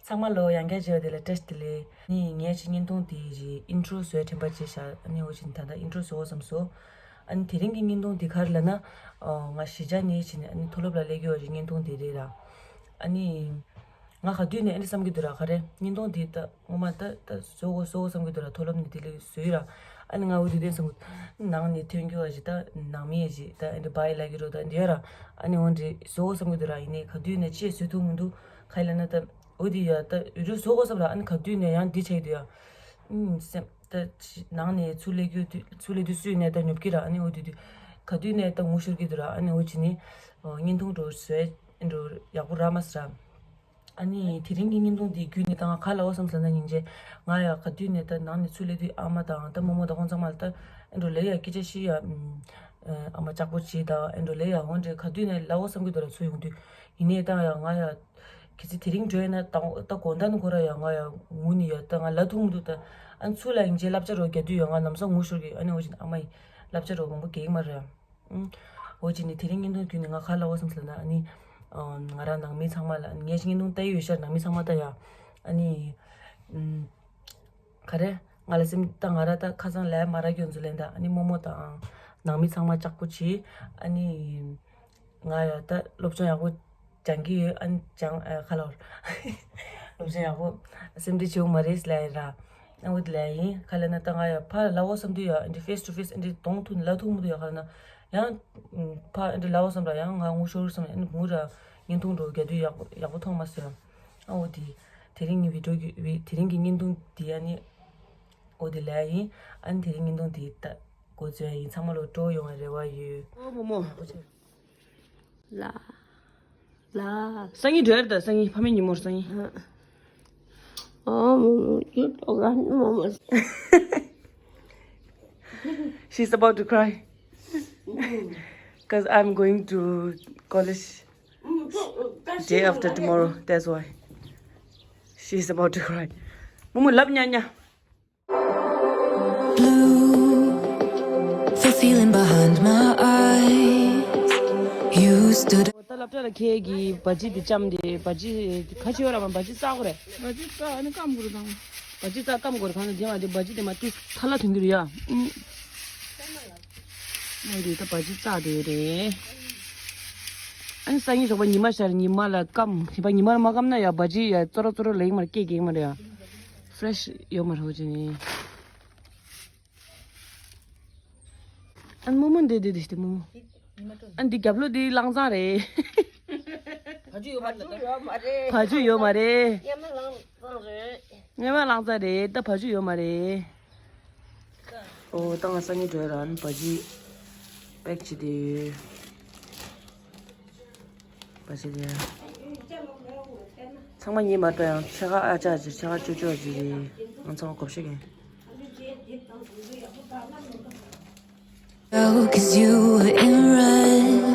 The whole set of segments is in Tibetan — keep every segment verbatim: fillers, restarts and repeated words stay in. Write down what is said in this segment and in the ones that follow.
ཚང་མ་ལོ་ཡང་བསྐྱར་མཇལ་བ་དེ་ལ་བཀྲ་ཤིས་བདེ་ལེགས། ནི་ངས་ཅིག་བརྙན་ཐུང་དེ་ཡི་ཨིན་ཊྲོ་བཟོས་དྲན་པ་བརྗེད་བཞག་ཨ་ནི་འོ་ཅིག་ད་ལྟ་ཨིན་ཊྲོ་བཟོ་བསམ་སོང་། ཨ་ནི་དེ་རིང་གི་བརྙན་ཐུང་དེ་ག་རེ་ལབ་ན། ཨོ་ང་གཞིས་ཆགས་ནས་ཕྱིན་ནས་ཨ་ནི་མཐོ་སློབ་ལ་སླེབས་ཀྱི་ཡོད་ཅིག་བརྙན་ཐུང་དེ་རེད་ར། ཨ་ནི། ང་ག་དུས་ནས་ཨ་ནི་བསམ་གྱི་འདུག་ར་ག་རེ་བརྙན་ཐུང་དེ་ད་ངོ་མ་ད་ད་བཟོ་དགོས་བཟོ་དགོས་བསམ་གྱི་འདུག་ར། མཐོ་སློབ་ནས་དེ་ལས་བཟོས་ར། ཨ་ནི་ང་འོ་དེ་དུས་བསམ་གྱི་ནང་ནས་ཐོན་རྒྱུ་བ་ཞིག་ད་ནང་མི་ཡི་ཞིག་ད་ཨ་ནི་བའི་ལ་གི་རོ་ད་འདི་ཡོད་ར། ཨ་ནི་འོ་འདྲི་བཟོ་དགོས་བསམ་གྱི་འདུག་ར། ཡིན་ནའི་ག་དུས་ནས་ཅི་བཟོ་ཐུབ་མི་འདུག་ག་ཡིན་ལབ་ན་ད་འོ་དེ་ཡ་ད་འོ་དེ་བཟོ་དགོས་བསམ་ར། ཨ་ནི་ག་དུས་ནས་ཡང་འདི་ཆགས་འདུག་ཡ། ཨུམ་སེམས་ད་ནང་ནས་ཚུར་སླེབས་རྒྱུ་དུས་ཚུར་སླེབས་དུས་སུས་ནས་ད་ཉོབ་ཀྱི་ར། ཨ་ནི་འོ་དེ་དུས་ག་དུས་ནས་ད་ངུ་ཤོར་གྱི་འདུག་ར། ཨ་ནི་འོ་ཅི་ནི་བརྙན་ཐུང་འགྲོ་བཟོས་འགྲོ་ཡག་པོ་རག་མ་སོང་ར། ཨ་ནི་དེ་རིང་གི་བརྙན་ཐུང་འདི་བརྒྱུད་ནས་ད་ང་ག་ལབ་དགོས་བསམ་ཟེར་ན་སྙིང་རྗེ། ང་ཡང་ག་དུས་ནས་ད་ནང་ནས་ཚུར་སླེབས་དུས་ཨ་མ་དང་ད་རྨོ་མོ་དང་ཁོང་ཚང་མ་ལ་ད་ཨེ་འགྲོ་ལེ་ཡ་སྐད་ཆ་བཤད་ཡ། ཨ་མ་ལྕགས་པོ་བྱེད་དང་ཨེ་འགྲོ་ལེ་ཡ་འོ་འདྲེ་ག་དུས་ནས་ལབ་དགོས་བསམ་གྱི་འདུག་ར། ཚུར་ཡོང་དུས་ཡིན་ནའི་ད་ཡང་ང་ཡང་གལ་སྲིད་དེ་རིང་འགྲོ་ཡ་ན་ད་ད་དགོང་དག་ནས་ཁོ་ར་ཡང་ང་ཡང་ངུ་ནས་ཡ་ད་ང་ལབ་ཐུབ་མི་འདུག་ད་ཨ་ནི་ཚུར་ལ་སྙིང་རྗེ་བསླབ་བྱ་རོགས་རྒྱག་དུས་ཡང་ང་ལམ་སང་ངུ་ཤོར་གི། ཨ་ནི་འོ་ཅི་ཨ་མ་ཡིས་བསླབ་བྱ་རོགས་མང་པོ་རྒྱག་གི་མ་རེད་ཡ། ཨུམ། འོ་ཅི་ནི་དེ་རིང་བརྙན་ཐུང་བརྒྱུད་ནས་ང་ག་ལབ་དགོས་བསམ་ཟེར་ན་ཨ་ནི། ཨ་ང་རང་ནང་མི་ཚང་མ་ལ་ཨ་ནི་ངས་བརྙན་ཐུང་ལྟ་ཡི་ཡོད་ཤག་ནང་མི་ཚང་མ་ལྟ་ཡ། ཨ་ནི། ཨུམ། ག་རེ། ང་ལ་སེམས་ད་ང་རང་ད་ཁ་སང་ལས་མ་རག་ཡོང་ཚུལ་ལན་ད་ཨ་ནི་རྨོ་མོ་དང་ནང་མི་ཚང་མ་ལྕགས་པོ་བྱེད། ཨ་ནི། ང་ཡ་ད་སློབ་སྦྱོང་ཡག་པོ་སྦྱང་གི་ཡོད། ཨ་ནི་སྦྱང་ཨ་ཁ་ལོར་སློབ་སྦྱོང་ཡག་པོ་སེམས་ཁྲལ་བྱེད་དགོས་མ་རེད་ལབ་ཡིན་ར། ཨ་འོ་དེ་ལབ་ཡིན། ཁ་ལ་ན་ད་ང་ཡ་ཕར་ལབ་དགོས་བསམ་དུས་ཡ་འདི་ཕེས་ཊུ་ཕེས་འདི་གདོང་ཐུག་ནས་ལབ་ཐུབ་མི་འདུག་ཡ། ཁ་ལ་ན་ཡང་ཕར་འདི་ལབ་དགོས་བསམ་ར་ཡང་ང་ངུ་ཤོར་བསམ། ཨ་ནི་ངུ་ར་བརྙན་ཐུང་འགྲོ་རྒྱག་དུས་ཡག་པོ་ཡག་པོ་མཐོང་མ་སོང་ཡ། ཨ་འོ་དེ་དེ་རིང་གི་བི་ཌིའོ་གི་བི་དེ་རིང་གི་བརྙན་ཐུང་འདི་ཨ་ནི་འོ་དེ་ལབ་ཡིན། ཨ་ནི་དེ་རིང་བརྙན་ཐུང་འདི་ད་འགོ་འཛུགས་ཡ་ཡིན། ཚང་མ་ལོ་སྤྲོ་ཡོང་བའི་རེ་བ་ཡོད། ཨོ་མོ་མོ། ལ། ལ། སང་ཉིན་འགྲོ་ཡ་རེད་ད། སང་ཉིན་ཕ་མའི་ཉིན་མོ་རེད་སང་ཉིན། ཨ། ཨོ་མོ་མོ། ཁྱོད་ལྟོགས་ག་ནི་མོ་མོ། She's about to cry. Because I'm going to college day after tomorrow. That's why. She's about to cry. མོ་མོ་ལབ་ཉག་ཉག Blue, the feeling behind my eyes. You stood ད་སློབ་གྲྭ་ལ་ཁྱེད་ཀྱིས་བ་ཇི་འདི་བཅམ་སྟེ་བ་ཇི་ཁ་ཕྱེ་བ་ར་མ་བ་ཇི་བཙག་གོ་རེད། བ་ཇི་བཙག་ཨ་ནི་སྐམ་དགོས་རེད་དང་། བ་ཇི་བཙག་སྐམ་དགོས་རེད་གང་ལ་དེ་མ་དེ་བ་ཇི་དེ་མ་དེ་ཐ་ལ་ཐོན་གྱི་རེད་ཡ། ཨུམ། མ་རེད་ད་བ་ཇི་བཙག་དེ་རེད། ཨ་ནི་སང་ཉིན་ཞོགས་པ་ཉི་མ་ཤར་ཉི་མ་ལ་སྐམ་ཞིག་པ་ཉི་མ་ལ་མ་སྐམ་ན་ཡ་བ་ཇི་ཡ་ཙོ་ར་ཙོ་ར་ལེགས་མར་སྐྱེ་གེག་མ་རེད་ཡ། ཕི་རེ་ཤི་ཡོད་མ་རེད་བ་ཇི་ནི། ཨ་ནི་རྨོ་མོ་འདི་འདི་འདི་འདི་རྨོ་མོ། ཨ་ནི་འདི་རྒྱབ་ལོགས་འདི་གླང་ཚང་རེད། བ་ཇུ་ཡོད་མ་རེད། བ་ཇུ་ཡོད་མ་རེད། ཡ་མ་གླང་ཚང་རེད། ངའི་མ་གླང་ཚང་རེད་ད་བ་ཇུ་ཡོད་མ་རེད། ཨོ་ད་ང་སང་ཉིན་འགྲོ་ཡ་ར་ཨ་ནི་བ་ཇི་པེག་བྱེད་དེ་ཡོད། བ་ཇི་དེ་ཚང་མ་ཉེས་མ་ད་ཡང་ཕྱེད་ཀ་ཨ་ཅག་ཅིག་ཕྱེད་ཀ་ཅོ་ཅོ་ཅིག་རེད། ང་ཚང་མ་གོ་ཤེས་ཀྱི། Oh, 'cause you were in red.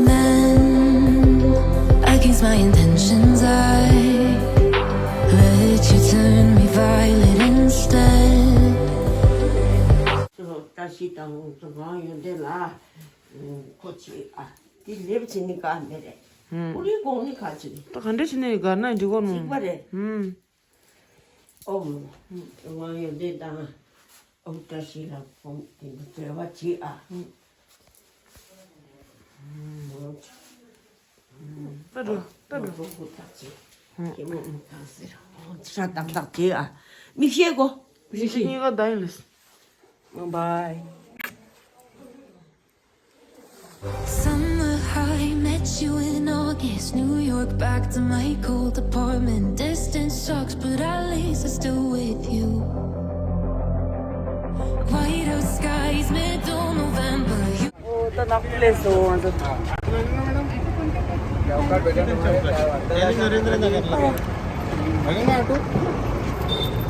Then, against my intentions, I let you turn me violet instead. བཀྲ་ཤིས་དང་ང་ཡོན་ཏན་ལ་ཁོ་ཆེ་ཨ་དེ་ལེབ་ཆེ་ནི་ག་མེ་རེད། ཨུ་རི་གོང་ནི་ག་ཆེ་ནི། ད་ག་འདྲ་བྱས་ནས་དགར་ན་འགྲིག་གོ་ནོ། གཅིག་པ་རེད། ཨུམ། ཨོ་མོ། ང་ཡོན་ཏན་དང་ཨོ་བཀྲ་ཤིས་ལ་ཁོང་དེ་འདྲ་འབྲེལ་བ་བྱེད་ཨ། ད་འགྲོ་ད་འགྲོ། ཁོ་ཁོ་ཐག་བྱེད། ཁྱེད་མོ་མོ་གང་ཟེར་ཨོ་ཤ་དམ་དག་བྱེད་ཨ། མི་ཤེས་གོ། མི་ཤེས་གཉིས་ཀ་ད་ཡིན་ལེ། Bye. Summer high, met you in August. New York, back to my cold apartment. Distance sucks, but at least I'm still with you. Whiteout skies, middle November. You ཨོ་ད་ནག་པོ་ལས་སོ་ང་ཚོ།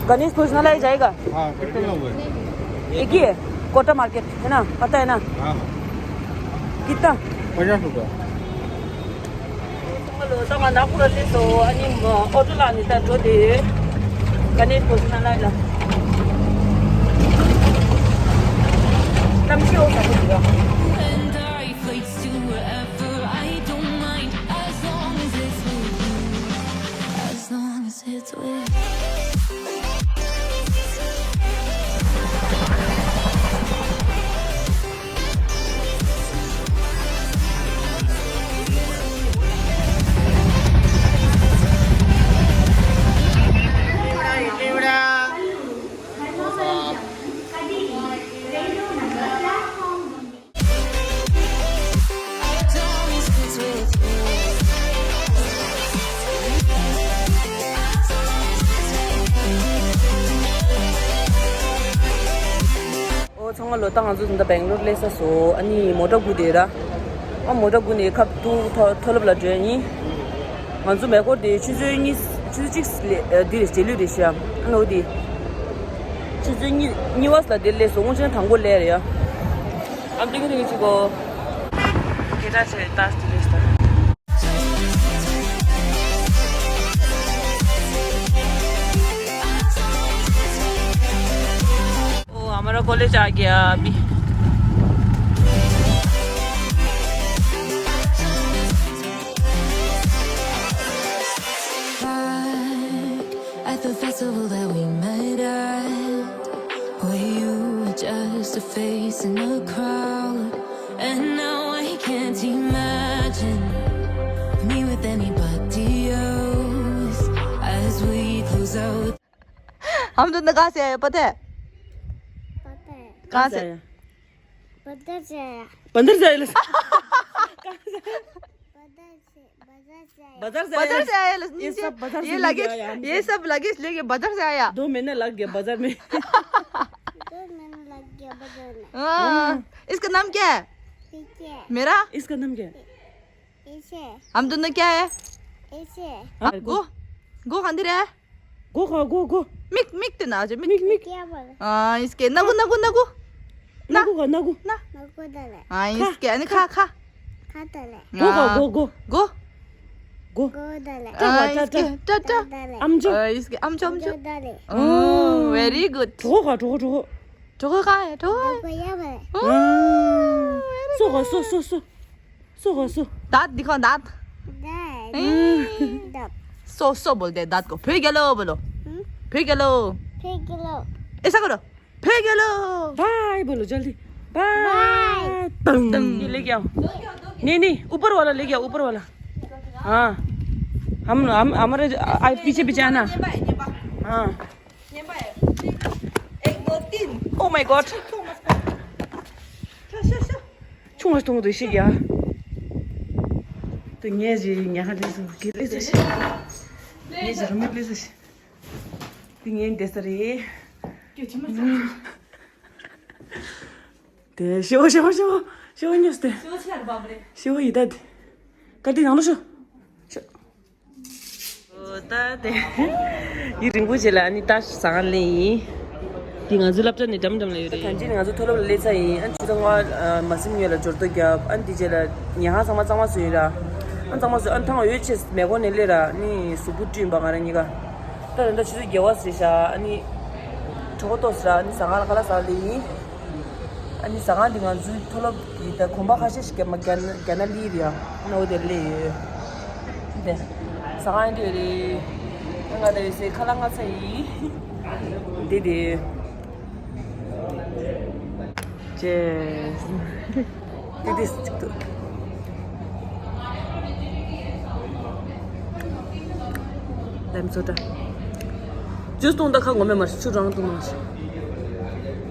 गणेश भोजनालय जाएगा? हाँ, कितने लोग हैं? एक ही है, कोटा मार्केट है ना, पता है ना? हाँ। कितना? पचास रुपया। ད་ང་ནག་པོ་ལ་སླེབས་སོང་། ཨ་ནི་ཨོ་ཊོ་ལ་ནི་ད་འགྲོ་དེ་ག་ནས་གོ་སོང་ན་ལ་ལ་གཏམ་ཤེས་འོ་ཟ་གོ་འདུག And I fleets to wherever I don't mind as long as it's with you. ཨོ་ཚང་མ་ལོ། ད་ང་ཚོ་ད་ལྟ་སྦེང་ལོར་སླེབས་ཚར་སོང་། ཨ་ནི་མོ་ཊ་སྒུག་བསྡད་ར། ཨ་མོ་ཊ་སྒུག་ནས་ཁ་ཐུག་མཐོ་མཐོ་སློབ་ལ་འགྲོ་ཡ་ཡིན། ང་ཚོ་མེ་འཁོར་དེ་ཆུ་ཚོད་གཉིས། ཆུ་ཚོད་གཅིག་ལས་ཨ་འདི་རེད། རྗེས་ལུས་རེད་ཤག་ཨ་ནི་འོ་དེ། ཆུ་ཚོད་གཉིས་གཉིས་པ་ལ་འདིར་སླེབས་སོང་། དངོས་གནས་དང་པོ་སླེབས་རེད་ཡ། ཨམ་ཏིང་ཏིང་ཅིག་གོ། སྐད་གྲགས་ཆེ་ཏཱས་ཏི་རེད་ཤག ओ हमारा कॉलेज आ गया अभी। At the festival that we met at, where you were just a face in a crowd, and now I can't imagine me with anybody else as we close out. हम दोनों कहाँ से आए पता है? पता है। कहाँ से? पता है। बंदर से आया। बंदर से आया। बाजार से, बाजार से आया। बाजार से आया। बाजार से आया, ये सब बाजार से ये लेके लगेज, आया हम ये सब। सब लगेज लेके बाजार से आया। दो महीना लग गया बाजार में। दो महीना लग गया बाजार में। हाँ। हाँ। इसका नाम क्या है? पीछे। मेरा? इसका नाम क्या है? ऐसे। हम दोनों क्या है? ऐसे। हाँ? गो, गो खांदे रहे। गो खा, गो, गो। मिक, मिक ते ना आज, मिक। Mick, Mick. क्या बोले? हाँ, इसके नगु, नगु, नगु। ना। नगु खा, नगु। ना। नगु डाले। हाँ, खा। इसके, अने खा, खा। खा डाले। गो खा, हाँ। गो, गो। गो। गो। गो डाले। टा, हाँ, टा, टा, इसके, टा। टा, टा। डाले। आमचो। हाँ, इसके, आमचो, आमचो। गो डाले। Oh, very good। गो खा, गो, गो। गो खा, गो। गो या बोले। Oh, very good। सो खा, सो, सो, सो। सो ག་སོ། दांत दिखाओ, दांत। दांत। हम्म। दांत। सो, सो बोलते हैं दांत को। फे गेलो बोलो। हम्म? फे गेलो। फे गेलो। ऐसा करो। फे गेलो। बाय बोलो जल्दी। बाय। बाय। टंग। टंग। ये लेके आओ। नहीं, नहीं, ऊपर वाला लेके आओ, ऊपर वाला। हाँ। हम, हम, हमारे, आ, पीछे, पीछे आना। हाँ। एक, दो, तीन। Oh my God. ཁྱོད་ང་གཏོང་དུ་ཤི་ཡ། དུ་ངས་ཇི་ཉ་ཧ་ལི་སུ་གི་ལི་ཟེར་ཤི། ངས་ཇི་རུ་མིག་ལི་ཟེར་ཤི། དུ་ངས་འདེ་ས་རེད། དེ་ཤི་བོ་ཤི་བོ་ཤི་བོ་ཤི་བོ་ཉོས་ཏེ། ཤི་བོ་ཡི་ད་དེ། ཀ་ཏི་ནང་ལོ་ཤི། ཤི། ད་དེ་ཡུན་རིང་པོ་རྗེས་ལ་ཨ་ནི་ད་ཟ་ཁང་སླེབས་ཡིན། འདི་ང་ཚོའི་སློབ་གྲྭ་ནས་འགྲམ་འགྲམ་ལ་ཡོད་རེད། ད་ཐེངས་ང་ཚོ་མཐོ་སློབ་ལ་སླེབས་ཚར་ཡིན། ཨ་ནི་ཆུ་ཚོད་ལྔ་མ་ཟིན་སྔོན་ལ་འབྱོར་ཐོ་བརྒྱབ། ཨ་ནི་དེ་རྗེས་ལ་ཉལ་ཁང་ཚང་མ་གཙང་མ་བཟོས་ཡིན་ར། ཨ་ནི་གཙང་མ་བཟོས། ཨ་ནི་ཐང་ཡོད་ཆེ་མེ་འཁོར་ནས་སླེབས་ར། ཨ་ནི་གཟུགས་པོ་བཀྲུས་པ་ང་རང་གཉིས་ཀ། ད་ད་ལྟ་ཆུ་ཚོད་བརྒྱད་པ་ཟིན་ཤག་ཨ་ནི་གྲོད་ཁོག་ལྟོགས་ཤག་ཨ་ནི་ཟ་ཁང་ལ་ཁ་ལག་ཟ་སླེབས་ཡིན། ཨ་ནི་ཟ་ཁང་འདི་ང་ཚོའི་མཐོ་སློབ་ཀྱི་ད་གོམ་པ་ཁ་ཤས་ཤིག་རྒྱ་མ་རྒྱ་ན་རྒྱ་ནག་གླིང་རེད་ཡ། ཨ་ནི་འོ་དེར་སླེབས་ཡོད། འདི་ཟ་ཁང་འདི་རེད། ང་ད་ཡོད་སའི་ཁ་ལག་ང་ཚ་ཡིན། འདི་དེ། ཅེས། དེ་དེ་གཅིག་ཏུ། ལམ་བཟོ་གྲྭ། ཇུས་བཏུང་ད་ཁ་ངོ་མེད་མ་ཤི་ཆུ་རང་བཏུང་མ་ཤི།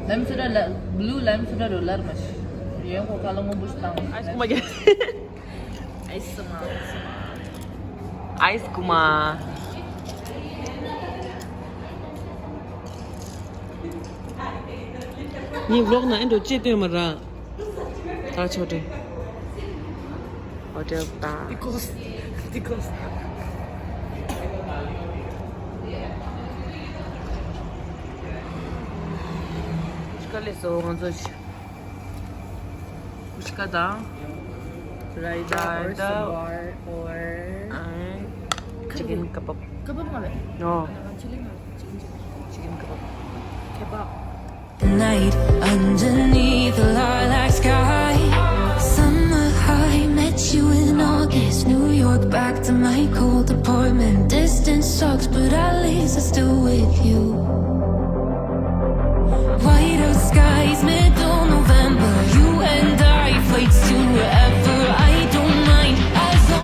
ལམ་བཟོ་གྲྭ་ལ་བླུ་ལམ་བཟོ་གྲྭ་རུ་ལར་མ་ཤི། ཡོན་ཁོ་ཁ་ལོ་སྔོན་པོ་ཞིག་བཏང་། ཨ་ཤི་མ་གྱ། ཨའི་སི་མ། ཨའི་སི་ཀུ་མ། ངའི་ཝི་ལོག་ནང་ཨེ་འགྲོ་ཅེས་སྟོན་མ་ར། ད་ཆོག་ཏེ། ཧོ་ཊེལ་ད། ཏི་ཀོས། ཏི་ཀོས། ཤི་ཀ་ལེ་སོ་ང་ཚོ་ཤི། ཤི་ཀ་དང་། རའི་ཏ། རའི་ཏ། Sambar or chicken kebab. Kebab མ་རེད། ཨོ། Chili མ་རེད། Chicken, chicken. Chicken kebab. Kebab. Night underneath the lilac sky. Summer high, met you in August. New York, back to my cold apartment. Distance sucks, but at least I'm still with you.